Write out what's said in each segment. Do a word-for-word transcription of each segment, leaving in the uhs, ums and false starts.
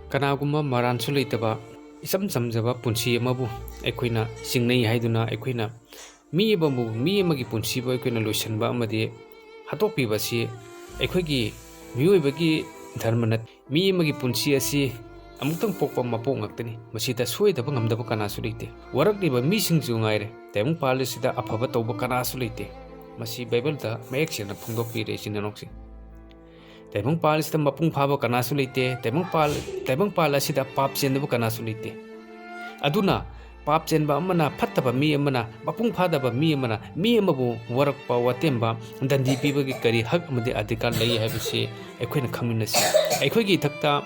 ꯀꯅꯥꯒꯨꯝꯕ ꯃꯔꯥꯟꯁꯨ ꯂꯩꯇꯕ ꯏꯆꯝ ꯆꯝꯖꯕ ꯄꯨꯟꯁꯤ ꯑꯃꯕꯨ ꯑꯩꯈꯣꯏꯅ ꯆꯤꯡꯅꯩ ꯍꯥꯏꯗꯨꯅ, ꯑꯩꯈꯣꯏꯅ ꯃꯤ ꯑꯃꯕꯨ, ꯃꯤ ꯑꯃꯒꯤ ꯄꯨꯟꯁꯤꯕꯨ ꯑꯩꯈꯣꯏꯅ ꯂꯣꯏꯁꯤꯟꯕ ꯑꯃꯗꯤ ꯍꯥꯠꯇꯣꯛꯄꯤꯕ ꯑꯁꯤ ꯑꯩꯈꯣꯏꯒꯤ ꯃꯤꯑꯣꯏꯕꯒꯤ ꯙꯔꯃ ꯅꯠꯇꯦ꯫ ꯃꯤ ꯑꯃꯒꯤ ꯄꯨꯟꯁꯤ ꯑꯁꯤ ꯑꯃꯨꯛꯇꯪ ꯄꯣꯛꯄ ꯃꯄꯣꯛ ꯉꯥꯛꯇꯅꯤ꯫ ꯃꯁꯤꯗ ꯁꯣꯏꯗꯕ ꯉꯝꯗꯕ ꯀꯅꯥꯁꯨ ꯂꯩꯇꯦ꯫ ꯋꯥꯔꯛꯂꯤꯕ ꯃꯤꯁꯤꯡꯁꯨ ꯉꯥꯏꯔꯦ, ꯇꯥꯏꯕꯪꯄꯥꯜ ꯑꯁꯤꯗ ꯑꯐꯕ ꯇꯧꯕ ꯀꯅꯥꯁꯨ ꯂꯩꯇꯦ꯫ ꯃꯁꯤ ꯕꯥꯏꯕꯜꯗ ꯃꯌꯦꯛ ꯁꯦꯡꯅ ꯐꯣꯡꯗꯣꯛꯄꯤꯔꯦ, ꯏꯆꯤꯟ ꯏꯅꯥꯎꯁꯤꯡ꯫ ꯇꯥꯏꯕꯪꯄꯥꯜ ꯑꯁꯤꯗ ꯃꯄꯨꯡ ꯐꯥꯕ ꯀꯅꯥꯁꯨ ꯂꯩꯇꯦ꯫ ꯇꯥꯏꯕꯪꯄꯥꯜ, ꯇꯥꯏꯕꯪꯄꯥꯜ ꯑꯁꯤꯗ ꯄꯥꯞ ꯆꯦꯟꯗꯕ ꯀꯅꯥꯁꯨ ꯂꯩꯇꯦ꯫ ꯑꯗꯨꯅ ꯄꯥꯞ ꯆꯦꯟꯕ ꯑꯃꯅ, ꯐꯠꯇꯕ ꯃꯤ ꯑꯃꯅ, ꯃꯄꯨꯡ ꯐꯥꯗꯕ ꯃꯤ ꯑꯃꯅ ꯃꯤ ꯑꯃꯕꯨ ꯋꯥꯔꯛꯄ, ꯋꯥꯇꯦꯝꯕ, ꯗꯟꯗꯤ ꯄꯤꯕꯒꯤ ꯀꯔꯤ ꯍꯛ ꯑꯃꯗꯤ ꯑꯙꯤꯀꯥꯔ ꯂꯩ ꯍꯥꯏꯕꯁꯤ ꯑꯩꯈꯣꯏꯅ ꯈꯪꯃꯤꯟꯅꯁꯤ꯫ ꯑꯩꯈꯣꯏꯒꯤ ꯏꯊꯛꯇ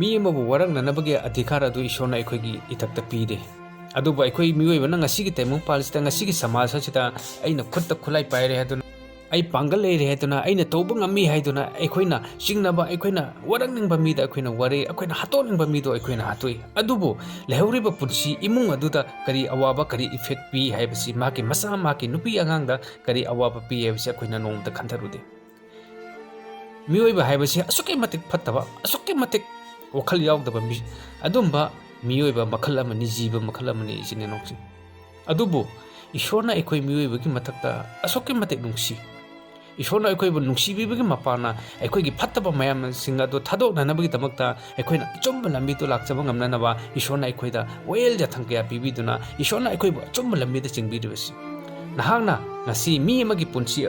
ꯃꯤ ꯑꯃꯕꯨ ꯋꯥꯔꯛꯅꯅꯕꯒꯤ ꯑꯙꯤꯀꯥꯔ ꯑꯗꯨ ꯏꯁꯣꯔꯅ ꯑꯩꯈꯣꯏꯒꯤ ꯏꯊꯛꯇ ꯄꯤꯔꯦ꯫ ꯑꯗꯨꯕꯨ ꯑꯩꯈꯣꯏ ꯃꯤꯑꯣꯏꯕꯅ ꯉꯁꯤꯒꯤ ꯇꯥꯏꯕꯪꯄꯥꯜ ꯑꯁꯤꯗ, ꯉꯁꯤꯒꯤ ꯁꯃꯥꯖ ꯑꯁꯤꯗ ꯑꯩꯅ ꯈꯨꯠꯇ ꯈꯨꯠꯂꯥꯏ ꯄꯥꯏꯔꯦ ꯍꯥꯏꯗꯨꯅ, ꯑꯩ ꯄꯥꯡꯒꯜ ꯂꯩꯔꯦ ꯍꯥꯏꯗꯨꯅ, ꯑꯩꯅ ꯇꯧꯕ ꯉꯝꯃꯤ ꯍꯥꯏꯗꯨꯅ ꯑꯩꯈꯣꯏꯅ ꯆꯤꯡꯅꯕ, ꯑꯩꯈꯣꯏꯅ ꯋꯥꯔꯛꯅꯤꯡꯕ ꯃꯤꯗ ꯑꯩꯈꯣꯏꯅ ꯋꯥꯔꯛꯏ, ꯑꯩꯈꯣꯏꯅ ꯍꯥꯠꯇꯣꯛꯅꯤꯡꯕ ꯃꯤꯗꯣ ꯑꯩꯈꯣꯏꯅ ꯍꯥꯠꯇꯣꯛꯏ꯫ ꯑꯗꯨꯕꯨ ꯂꯩꯍꯧꯔꯤꯕ ꯄꯨꯟꯁꯤ ꯏꯃꯨꯡ ꯑꯗꯨꯗ ꯀꯔꯤ ꯑꯋꯥꯕ, ꯀꯔꯤ effect ꯄꯤ ꯍꯥꯏꯕꯁꯤ, ꯃꯍꯥꯛꯀꯤ ꯃꯆꯥ, ꯃꯍꯥꯛꯀꯤ ꯅꯨꯄꯤ ꯑꯉꯥꯡꯗ ꯀꯔꯤ ꯑꯋꯥꯕ ꯄꯤ ꯍꯥꯏꯕꯁꯤ ꯑꯩꯈꯣꯏꯅ ꯅꯣꯡꯃꯇ ꯈꯟꯊꯔꯨꯗꯦ꯫ ꯃꯤꯑꯣꯏꯕ ꯍꯥꯏꯕꯁꯤ ꯑꯁꯨꯛꯀꯤ ꯃꯇꯤꯛ ꯐꯠꯇꯕ, ꯑꯁꯨꯛꯀꯤ ꯃꯇꯤꯛ ꯋꯥꯈꯜ ꯌꯥꯎꯗꯕ ꯃꯤ, ꯑꯗꯨꯝꯕ ꯃꯤꯑꯣꯏꯕ ꯃꯈꯜ ꯑꯃꯅꯤ, ꯖꯤꯕ ꯃꯈꯜ ꯑꯃꯅꯤ, ꯏꯆꯤꯟ ꯏꯅꯥꯎꯁꯤꯡ꯫ ꯑꯗꯨꯕꯨ ꯏꯁꯣꯔꯅ ꯑꯩꯈꯣꯏ ꯃꯤꯑꯣꯏꯕꯒꯤ ꯃꯊꯛꯇ ꯑꯁꯨꯛꯀꯤ ꯃꯇꯤꯛ ꯅꯨꯡꯁꯤ꯫ ꯏꯁꯣꯔꯅ ꯑꯩꯈꯣꯏꯕꯨ ꯅꯨꯡꯁꯤꯕꯤꯕꯒꯤ ꯃꯄꯥꯟꯅ, ꯑꯩꯈꯣꯏꯒꯤ ꯐꯠꯇꯕ ꯃꯌꯥꯝꯁꯤꯡ ꯑꯗꯨ ꯊꯥꯗꯣꯛꯅꯅꯕꯒꯤꯗꯃꯛꯇ, ꯑꯩꯈꯣꯏꯅ ꯑꯆꯨꯝꯕ ꯂꯝꯕꯤꯗꯨ ꯂꯥꯛꯆꯕ ꯉꯝꯅꯅꯕ ꯏꯁꯣꯔꯅ ꯑꯩꯈꯣꯏꯗ ꯋꯥꯌꯦꯜ ꯌꯥꯊꯪ ꯀꯌꯥ ꯄꯤꯕꯤꯗꯨꯅ, ꯏꯁꯣꯔꯅ ꯑꯩꯈꯣꯏꯕꯨ ꯑꯆꯨꯝꯕ ꯂꯝꯕꯤꯗ ꯆꯤꯡꯕꯤꯔꯤꯕꯁꯤ꯫ ꯅꯍꯥꯛꯅ ꯉꯁꯤ ꯃꯤ ꯑꯃꯒꯤ ꯄꯨꯟꯁꯤ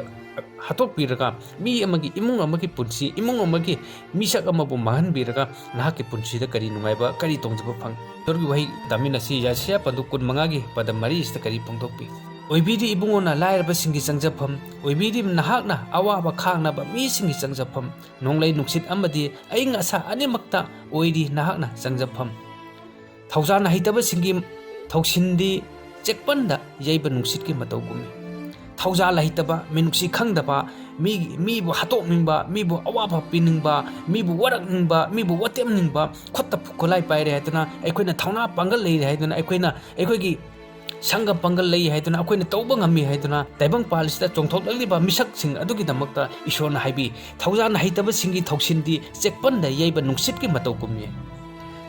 ꯍꯥꯠꯇꯣꯛꯄꯤꯔꯒ, ꯃꯤ ꯑꯃꯒꯤ, ꯏꯃꯨꯡ ꯑꯃꯒꯤ ꯄꯨꯟꯁꯤ, ꯏꯃꯨꯡ ꯑꯃꯒꯤ ꯃꯤꯁꯛ ꯑꯃꯕꯨ ꯃꯥꯡꯍꯟꯕꯤꯔꯒ, ꯅꯍꯥꯛꯀꯤ ꯄꯨꯟꯁꯤꯗ ꯀꯔꯤ ꯅꯨꯡꯉꯥꯏꯕ, ꯀꯔꯤ ꯇꯣꯡꯖꯕ ꯐꯪ? ꯏꯁꯣꯔꯒꯤ ꯋꯥꯍꯩ ꯇꯥꯃꯤꯟꯅꯁꯤ꯫ ꯌꯦꯁꯥꯌꯥ ꯄꯟꯗꯨ ꯀꯨꯟꯃꯉꯥꯒꯤ ꯄꯗ ꯃꯔꯤꯁꯤꯗ ꯀꯔꯤ ꯐꯣꯡꯗꯣꯛꯄꯤ? "ꯑꯣꯏꯕꯤꯔꯤ ꯏꯕꯨꯡꯉꯣꯅ ꯂꯥꯏꯔꯕꯁꯤꯡꯒꯤ ꯆꯪꯖꯐꯝ, ꯑꯣꯏꯕꯤꯔꯤ ꯅꯍꯥꯛꯅ ꯑꯋꯥꯕ ꯈꯥꯡꯅꯕ ꯃꯤꯁꯤꯡꯒꯤ ꯆꯪꯖꯐꯝ, ꯅꯣꯡꯂꯩ ꯅꯨꯡꯁꯤꯠ ꯑꯃꯗꯤ ꯑꯏꯪ ꯑꯁꯥ ꯑꯅꯤꯃꯛꯇ ꯑꯣꯏꯔꯤ ꯅꯍꯥꯛꯅ ꯆꯪꯖꯐꯝ꯫ ꯊꯧꯖꯥꯜ ꯍꯩꯇꯕꯁꯤꯡꯒꯤ ꯊꯧꯁꯤꯟꯗꯤ ꯆꯦꯛꯄꯟꯗ ꯌꯩꯕ ꯅꯨꯡꯁꯤꯠꯀꯤ ꯃꯇꯧꯒꯨꯝꯃꯤ"꯫ ꯊꯧꯖꯥꯜ ꯍꯩꯇꯕ, ꯃꯤꯅꯨꯡꯁꯤ ꯈꯪꯗꯕ, ꯃꯤ, ꯃꯤꯕꯨ ꯍꯥꯠꯇꯣꯛꯅꯤꯡꯕ, ꯃꯤꯕꯨ ꯑꯋꯥꯕ ꯄꯤꯅꯤꯡꯕ, ꯃꯤꯕꯨ ꯋꯥꯔꯛꯅꯤꯡꯕ, ꯃꯤꯕꯨ ꯋꯥꯇꯦꯝꯅꯤꯡꯕ, ꯈꯨꯠꯇ ꯈꯨꯠꯂꯥꯏ ꯄꯥꯏꯔꯦ ꯍꯥꯏꯗꯨꯅ, ꯑꯩꯈꯣꯏꯅ ꯊꯧꯅꯥ ꯄꯥꯡꯒꯜ ꯂꯩꯔꯦ ꯍꯥꯏꯗꯨꯅ, ꯑꯩꯈꯣꯏꯅ ꯑꯩꯈꯣꯏꯒꯤ ꯁꯪꯒ ꯄꯪꯒꯜ ꯂꯩ ꯍꯥꯏꯗꯨꯅ, ꯑꯩꯈꯣꯏꯅ ꯇꯧꯕ ꯉꯝꯃꯤ ꯍꯥꯏꯗꯨꯅ ꯇꯥꯏꯕꯪꯄꯥꯜ ꯑꯁꯤꯗ ꯆꯣꯡꯊꯣꯛꯂꯛꯂꯤꯕ ꯃꯤꯁꯛꯁꯤꯡ ꯑꯗꯨꯒꯤꯗꯃꯛꯇ ꯏꯁꯣꯔꯅ ꯍꯥꯏꯕꯤ, "ꯊꯧꯖꯥꯜ ꯍꯩꯇꯕꯁꯤꯡꯒꯤ ꯊꯧꯁꯤꯟꯗꯤ ꯆꯦꯛꯄꯟꯗ ꯌꯩꯕ ꯅꯨꯡꯁꯤꯠꯀꯤ ꯃꯇꯧꯒꯨꯝꯅꯤ"꯫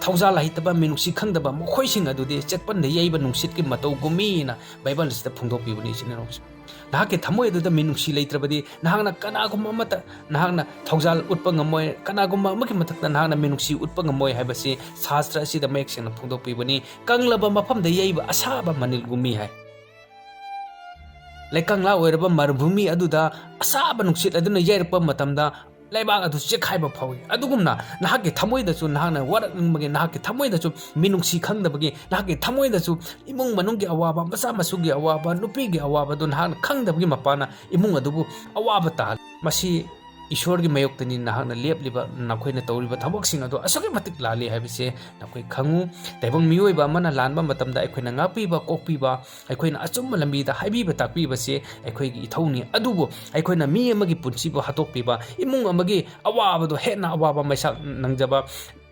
ꯊꯧꯖꯥꯜ ꯍꯩꯇꯕ, ꯃꯤꯅꯨꯡꯁꯤ ꯈꯪꯗꯕ ꯃꯈꯣꯏꯁꯤꯡ ꯑꯗꯨꯗꯤ ꯆꯦꯛꯄꯟꯗ ꯌꯩꯕ ꯅꯨꯡꯁꯤꯠꯀꯤ ꯃꯇꯧꯒꯨꯝꯃꯤꯅ ꯕꯥꯏꯕꯜ ꯑꯁꯤꯗ ꯐꯣꯡꯗꯣꯛꯄꯤꯕꯅꯤ, ꯏꯆꯤꯟ ꯏꯅꯥꯎꯁꯤꯡ꯫ ꯅꯍꯥꯛꯀꯤ ꯊꯃꯣꯏ ꯑꯗꯨꯗ ꯃꯤꯅꯨꯡꯁꯤ ꯂꯩꯇ꯭ꯔꯕꯗꯤ ꯅꯍꯥꯛꯅ ꯀꯅꯥꯒꯨꯝꯕ ꯑꯃꯠꯇ, ꯅꯍꯥꯛꯅ ꯊꯧꯖꯥꯜ ꯎꯠꯄ ꯉꯝꯃꯣꯏ, ꯀꯅꯥꯒꯨꯝꯕ ꯑꯃꯒꯤ ꯃꯊꯛꯇ ꯅꯍꯥꯛꯅ ꯃꯤꯅꯨꯡꯁꯤ ꯎꯠꯄ ꯉꯝꯃꯣꯏ ꯍꯥꯏꯕꯁꯤ ꯁꯥꯁꯇ꯭ꯔ ꯑꯁꯤꯗ ꯃꯌꯦꯛ ꯁꯦꯡꯅ ꯐꯣꯡꯗꯣꯛꯄꯤꯕꯅꯤ꯫ "ꯀꯪꯂꯕ ꯃꯐꯝꯗ ꯌꯩꯕ ꯑꯁꯥꯕ ꯃꯅꯤꯜꯒꯨꯝꯃꯤ" ꯍꯥꯏ꯫ ꯂꯩꯀꯪꯂꯥ ꯑꯣꯏꯔꯕ ꯃꯔꯨꯚꯨꯃꯤ ꯑꯗꯨꯗ ꯑꯁꯥꯕ ꯅꯨꯡꯁꯤꯠ ꯑꯗꯨꯅ ꯌꯩꯔꯛꯄ ꯃꯇꯝꯗ ꯂꯩꯕꯥꯛ ꯑꯗꯨ ꯆꯦꯛꯈꯥꯏꯕ ꯐꯥꯎꯏ꯫ ꯑꯗꯨꯒꯨꯝꯅ ꯅꯍꯥꯛꯀꯤ ꯊꯃꯣꯏꯗꯁꯨ ꯅꯍꯥꯛꯅ ꯋꯥꯔꯛꯅꯤꯡꯕꯒꯤ, ꯅꯍꯥꯛꯀꯤ ꯊꯃꯣꯏꯗꯁꯨ ꯃꯤꯅꯨꯡꯁꯤ ꯈꯪꯗꯕꯒꯤ, ꯅꯍꯥꯛꯀꯤ ꯊꯃꯣꯏꯗꯁꯨ ꯏꯃꯨꯡ ꯃꯅꯨꯡꯒꯤ ꯑꯋꯥꯕ, ꯃꯆꯥ ꯃꯁꯨꯒꯤ ꯑꯋꯥꯕ, ꯅꯨꯄꯤꯒꯤ ꯑꯋꯥꯕꯗꯨ ꯅꯍꯥꯛꯅ ꯈꯪꯗꯕꯒꯤ ꯃꯄꯥꯟꯅ ꯏꯃꯨꯡ ꯑꯗꯨꯕꯨ ꯑꯋꯥꯕ ꯇꯥꯍꯜꯂꯤ꯫ ꯃꯁꯤ ꯏꯁꯣꯔꯒꯤ ꯃꯥꯌꯣꯛꯇꯅꯤ꯫ ꯅꯍꯥꯛꯅ ꯂꯦꯞꯂꯤꯕ, ꯅꯈꯣꯏꯅ ꯇꯧꯔꯤꯕ ꯊꯕꯛꯁꯤꯡ ꯑꯗꯨ ꯑꯁꯨꯛꯀꯤ ꯃꯇꯤꯛ ꯂꯥꯜꯂꯤ ꯍꯥꯏꯕꯁꯦ ꯅꯈꯣꯏ ꯈꯪꯉꯨ꯫ ꯇꯥꯏꯕꯪ ꯃꯤꯑꯣꯏꯕ ꯑꯃꯅ ꯂꯥꯟꯕ ꯃꯇꯝꯗ ꯑꯩꯈꯣꯏꯅ ꯉꯥꯛꯄꯤꯕ, ꯀꯣꯛꯄꯤꯕ, ꯑꯩꯈꯣꯏꯅ ꯑꯆꯨꯝꯕ ꯂꯝꯕꯤꯗ ꯍꯥꯏꯕꯤꯕ ꯇꯥꯛꯄꯤꯕꯁꯦ ꯑꯩꯈꯣꯏꯒꯤ ꯏꯊꯧꯅꯤ꯫ ꯑꯗꯨꯕꯨ ꯑꯩꯈꯣꯏꯅ ꯃꯤ ꯑꯃꯒꯤ ꯄꯨꯟꯁꯤꯕꯨ ꯍꯥꯠꯇꯣꯛꯄꯤꯕ, ꯏꯃꯨꯡ ꯑꯃꯒꯤ ꯑꯋꯥꯕꯗꯣ ꯍꯦꯟꯅ ꯑꯋꯥꯕ ꯃꯩꯁꯥꯛ ꯅꯪꯖꯕ,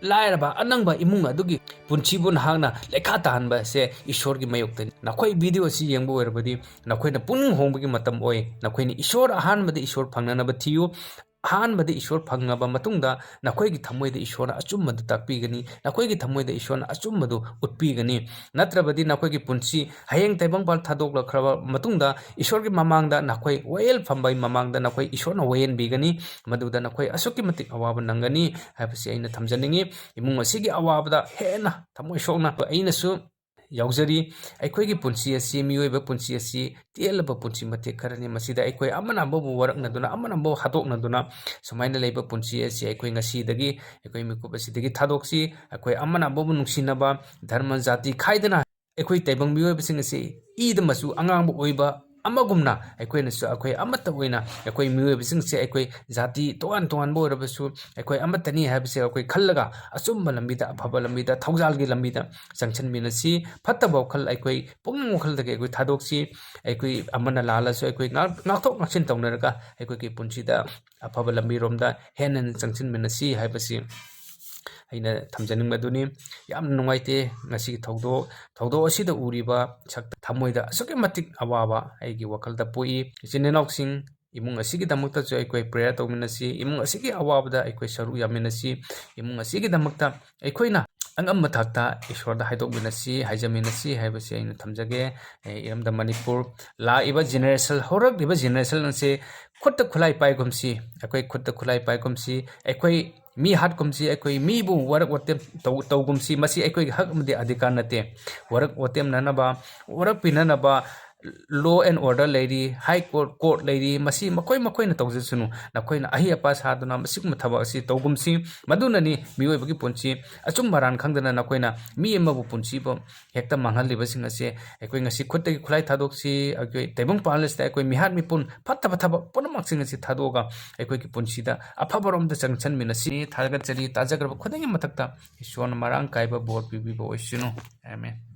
ꯂꯥꯏꯔꯕ ꯑꯅꯪꯕ ꯏꯃꯨꯡ ꯑꯗꯨꯒꯤ ꯄꯨꯟꯁꯤꯕꯨ ꯅꯍꯥꯛꯅ ꯂꯩꯈꯥ ꯇꯥꯍꯟꯕ ꯑꯁꯦ ꯏꯁꯣꯔꯒꯤ ꯃꯥꯌꯣꯛꯇꯅꯤ꯫ ꯅꯈꯣꯏ ꯚꯤꯗꯤꯑꯣ ꯑꯁꯤ ꯌꯦꯡꯕ ꯑꯣꯏꯔꯕꯗꯤ ꯅꯈꯣꯏꯅ ꯄꯨꯛꯅꯤꯡ ꯍꯣꯡꯕꯒꯤ ꯃꯇꯝ ꯑꯣꯏ꯫ ꯅꯈꯣꯏꯅ ꯏꯁꯣꯔ ꯑꯍꯥꯟꯕꯗ ꯏꯁꯣꯔ ꯐꯪꯅꯅꯕ ꯊꯤꯌꯨ꯫ ꯑꯍꯥꯟꯕꯗ ꯏꯁꯣꯔ ꯐꯪꯂꯕ ꯃꯇꯨꯡꯗ ꯅꯈꯣꯏꯒꯤ ꯊꯃꯣꯏꯗ ꯏꯁꯣꯔꯅ ꯑꯆꯨꯝꯕꯗꯨ ꯇꯥꯛꯄꯤꯒꯅꯤ, ꯅꯈꯣꯏꯒꯤ ꯊꯃꯣꯏꯗ ꯏꯁꯣꯔꯅ ꯑꯆꯨꯝꯕꯗꯨ ꯎꯠꯄꯤꯒꯅꯤ꯫ ꯅꯠꯇ꯭ꯔꯕꯗꯤ ꯅꯈꯣꯏꯒꯤ ꯄꯨꯟꯁꯤ ꯍꯌꯦꯡ ꯇꯥꯏꯕꯪꯄꯥꯜ ꯊꯥꯗꯣꯛꯂꯛꯈ꯭ꯔꯕ ꯃꯇꯨꯡꯗ ꯏꯁꯣꯔꯒꯤ ꯃꯃꯥꯡꯗ ꯅꯈꯣꯏ ꯋꯥꯌꯦꯜ ꯐꯝꯕꯒꯤ ꯃꯃꯥꯡꯗ ꯅꯈꯣꯏ ꯏꯁꯣꯔꯅ ꯋꯥꯌꯦꯟꯕꯤꯒꯅꯤ꯫ ꯃꯗꯨꯗ ꯅꯈꯣꯏ ꯑꯁꯨꯛꯀꯤ ꯃꯇꯤꯛ ꯑꯋꯥꯕ ꯅꯪꯒꯅꯤ ꯍꯥꯏꯕꯁꯤ ꯑꯩꯅ ꯊꯝꯖꯅꯤꯡꯉꯤ꯫ ꯏꯃꯨꯡ ꯑꯁꯤꯒꯤ ꯑꯋꯥꯕꯗ ꯍꯦꯟꯅ ꯊꯃꯣꯏ ꯁꯣꯛꯅ ꯑꯩꯅꯁꯨ ꯌꯥꯎꯖꯔꯤ꯫ ꯑꯩꯈꯣꯏꯒꯤ ꯄꯨꯟꯁꯤ ꯑꯁꯤ, ꯃꯤꯑꯣꯏꯕ ꯄꯨꯟꯁꯤ ꯑꯁꯤ ꯇꯦꯜꯂꯕ ꯄꯨꯟꯁꯤ ꯃꯇꯦꯛ ꯈꯔꯅꯤ꯫ ꯃꯁꯤꯗ ꯑꯩꯈꯣꯏ ꯑꯃꯅ ꯑꯃꯕꯨ ꯋꯥꯔꯛꯅꯗꯨꯅ, ꯑꯃꯅ ꯑꯃꯕꯨ ꯍꯥꯠꯇꯣꯛꯅꯗꯨꯅ ꯁꯨꯃꯥꯏꯅ ꯂꯩꯕ ꯄꯨꯟꯁꯤ ꯑꯁꯤ ꯑꯩꯈꯣꯏ ꯉꯁꯤꯗꯒꯤ ꯑꯩꯈꯣꯏ ꯃꯤꯀꯨꯞ ꯑꯁꯤꯗꯒꯤ ꯊꯥꯗꯣꯛꯁꯤ꯫ ꯑꯩꯈꯣꯏ ꯑꯃꯅ ꯑꯃꯕꯨ ꯅꯨꯡꯁꯤꯅꯕ, ꯙꯔꯃ ꯖꯥꯇꯤ ꯈꯥꯏꯗꯅ ꯑꯩꯈꯣꯏ ꯇꯥꯏꯕꯪ ꯃꯤꯑꯣꯏꯕꯁꯤꯡ ꯑꯁꯤ ꯏꯗ ꯃꯆꯨ ꯑꯉꯥꯡꯕ ꯑꯣꯏꯕ ꯑꯃꯒꯨꯝꯅ ꯑꯩꯈꯣꯏꯅꯁꯨ ꯑꯩꯈꯣꯏ ꯑꯃꯠꯇ ꯑꯣꯏꯅ, ꯑꯩꯈꯣꯏ ꯃꯤꯑꯣꯏꯕꯁꯤꯡꯁꯦ ꯑꯩꯈꯣꯏ ꯖꯥꯇꯤ ꯇꯣꯉꯥꯟ ꯇꯣꯉꯥꯟꯕ ꯑꯣꯏꯔꯕꯁꯨ ꯑꯩꯈꯣꯏ ꯑꯃꯠꯇꯅꯤ ꯍꯥꯏꯕꯁꯦ ꯑꯩꯈꯣꯏ ꯈꯜꯂꯒ ꯑꯆꯨꯝꯕ ꯂꯝꯕꯤꯗ, ꯑꯐꯕ ꯂꯝꯕꯤꯗ, ꯊꯧꯖꯥꯜꯒꯤ ꯂꯝꯕꯤꯗ ꯆꯪꯁꯤꯟꯃꯤꯟꯅꯁꯤ꯫ ꯐꯠꯇꯕ ꯋꯥꯈꯜ ꯑꯩꯈꯣꯏ ꯄꯨꯛꯅꯤꯡ ꯋꯥꯈꯜꯗꯒꯤ ꯑꯩꯈꯣꯏ ꯊꯥꯗꯣꯛꯁꯤ꯫ ꯑꯩꯈꯣꯏ ꯑꯃꯅ ꯂꯥꯜꯂꯁꯨ ꯑꯩꯈꯣꯏ ꯉꯥꯛ-, ꯉꯥꯛꯊꯣꯛ ꯉꯥꯛꯁꯤꯟ ꯇꯧꯅꯔꯒ ꯑꯩꯈꯣꯏꯒꯤ ꯄꯨꯟꯁꯤꯗ ꯑꯐꯕ ꯂꯝꯕꯤꯔꯣꯝꯗ ꯍꯦꯟꯅ ꯍꯦꯟꯅ ꯆꯪꯁꯤꯟꯃꯤꯟꯅꯁꯤ ꯍꯥꯏꯕꯁꯤ ꯑꯩꯅ ꯊꯝꯖꯅꯤꯡꯕꯗꯨꯅꯤ꯫ ꯌꯥꯝꯅ ꯅꯨꯡꯉꯥꯏꯇꯦ ꯉꯁꯤꯒꯤ ꯊꯧꯗꯣꯛ ꯊꯧꯗꯣꯛ ꯑꯁꯤꯗ ꯎꯔꯤꯕ ꯁꯛ ꯊꯃꯣꯏꯗ ꯑꯁꯨꯛꯀꯤ ꯃꯇꯤꯛ ꯑꯋꯥꯕ ꯑꯩꯒꯤ ꯋꯥꯈꯜꯗ ꯄꯣꯛꯏ꯫ ꯏꯆꯤꯟ ꯏꯅꯥꯎꯁꯤꯡ, ꯏꯃꯨꯡ ꯑꯁꯤꯒꯤꯗꯃꯛꯇꯁꯨ ꯑꯩꯈꯣꯏ prayer ꯇꯧꯃꯤꯟꯅꯁꯤ꯫ ꯏꯃꯨꯡ ꯑꯁꯤꯒꯤ ꯑꯋꯥꯕꯗ ꯑꯩꯈꯣꯏ ꯁꯔꯨꯛ ꯌꯥꯃꯤꯟꯅꯁꯤ꯫ ꯏꯃꯨꯡ ꯑꯁꯤꯒꯤꯗꯃꯛꯇ ꯑꯩꯈꯣꯏꯅ ꯑꯉꯝꯕ ꯊꯥꯛꯇ ꯏꯁꯣꯔꯗ ꯍꯥꯏꯗꯣꯛꯃꯤꯟꯅꯁꯤ, ꯍꯥꯏꯖꯃꯤꯟꯅꯁꯤ ꯍꯥꯏꯕꯁꯤ ꯑꯩꯅ ꯊꯝꯖꯒꯦ꯫ ꯑꯦ, ꯏꯔꯝꯗꯝ ꯃꯅꯤꯄꯨꯔ, ꯂꯥꯛꯏꯕ generation, ꯍꯧꯔꯛꯂꯤꯕ generation ꯑꯁꯤ ꯈꯨꯠꯇ ꯈꯨꯠꯂꯥꯏ ꯄꯥꯏꯒꯨꯝꯁꯤ, ꯑꯩꯈꯣꯏ ꯈꯨꯠꯇ ꯈꯨꯠꯂꯥꯏ ꯄꯥꯏꯒꯨꯝꯁꯤ, ꯑꯩꯈꯣꯏ ꯃꯤ ꯍꯥꯠꯀꯨꯝꯁꯤ, ꯑꯩꯈꯣꯏ ꯃꯤꯕꯨ ꯋꯥꯔꯛ ꯋꯥꯇꯦꯝ ꯇꯧ-, ꯇꯧꯒꯨꯝꯁꯤ꯫ ꯃꯁꯤ ꯑꯩꯈꯣꯏꯒꯤ ꯍꯛ ꯑꯃꯗꯤ ꯑꯙꯤꯀꯥꯔ ꯅꯠꯇꯦ꯫ ꯋꯥꯔꯛ ꯋꯥꯇꯦꯝꯅꯅꯕ, ꯋꯥꯔꯛꯄꯤꯅꯅꯕ law and order ꯂꯩꯔꯤ, high court, court ꯂꯩꯔꯤ, ꯃꯁꯤ ꯃꯈꯣꯏ ꯃꯈꯣꯏꯅ ꯇꯧꯖꯁꯅꯨ꯫ ꯅꯈꯣꯏꯅ ꯑꯍꯩ ꯑꯄꯥ ꯁꯥꯗꯨꯅ ꯃꯁꯤꯒꯨꯝꯕ ꯊꯕꯛ ꯑꯁꯤ ꯇꯧꯒꯨꯝꯁꯤ꯫ ꯃꯗꯨꯅꯅꯤ ꯃꯤꯑꯣꯏꯕꯒꯤ ꯄꯨꯟꯁꯤ ꯑꯆꯨꯝ ꯑꯔꯥꯟ ꯈꯪꯗꯅ ꯅꯈꯣꯏꯅ ꯃꯤ ꯑꯃꯕꯨ ꯄꯨꯟꯁꯤꯕꯨ ꯍꯦꯛꯇ ꯃꯥꯡꯍꯜꯂꯤꯕꯁꯤꯡ ꯑꯁꯦ꯫ ꯑꯩꯈꯣꯏ ꯉꯁꯤ ꯈꯨꯠꯇꯒꯤ ꯈꯨꯠꯂꯥꯏ ꯊꯥꯗꯣꯛꯁꯤ, ꯑꯩꯈꯣꯏ ꯇꯥꯏꯕꯪ ꯄꯥꯜ ꯑꯁꯤꯗ ꯑꯩꯈꯣꯏ ꯃꯤꯍꯥꯠ ꯃꯤꯄꯨꯟ ꯐꯠꯇꯕ ꯊꯕꯛ ꯄꯨꯝꯅꯃꯛꯁꯤꯡ ꯑꯁꯤ ꯊꯥꯗꯣꯛꯑꯒ ꯑꯩꯈꯣꯏꯒꯤ ꯄꯨꯟꯁꯤꯗ ꯑꯐꯕꯔꯣꯝꯗ ꯆꯪꯁꯟꯃꯤꯟꯅꯁꯤ꯫ ꯊꯥꯒꯠꯆꯔꯤ꯫ ꯇꯥꯖꯈ꯭ꯔꯕ ꯈꯨꯗꯤꯡꯒꯤ ꯃꯊꯛꯇ ꯏꯁꯣꯔꯅ ꯃꯔꯥꯡ ꯀꯥꯏꯕ ꯕꯣꯔ ꯄꯤꯕꯤꯕ ꯑꯣꯏꯁꯅꯨ꯫ ꯑꯥꯃꯦꯟ꯫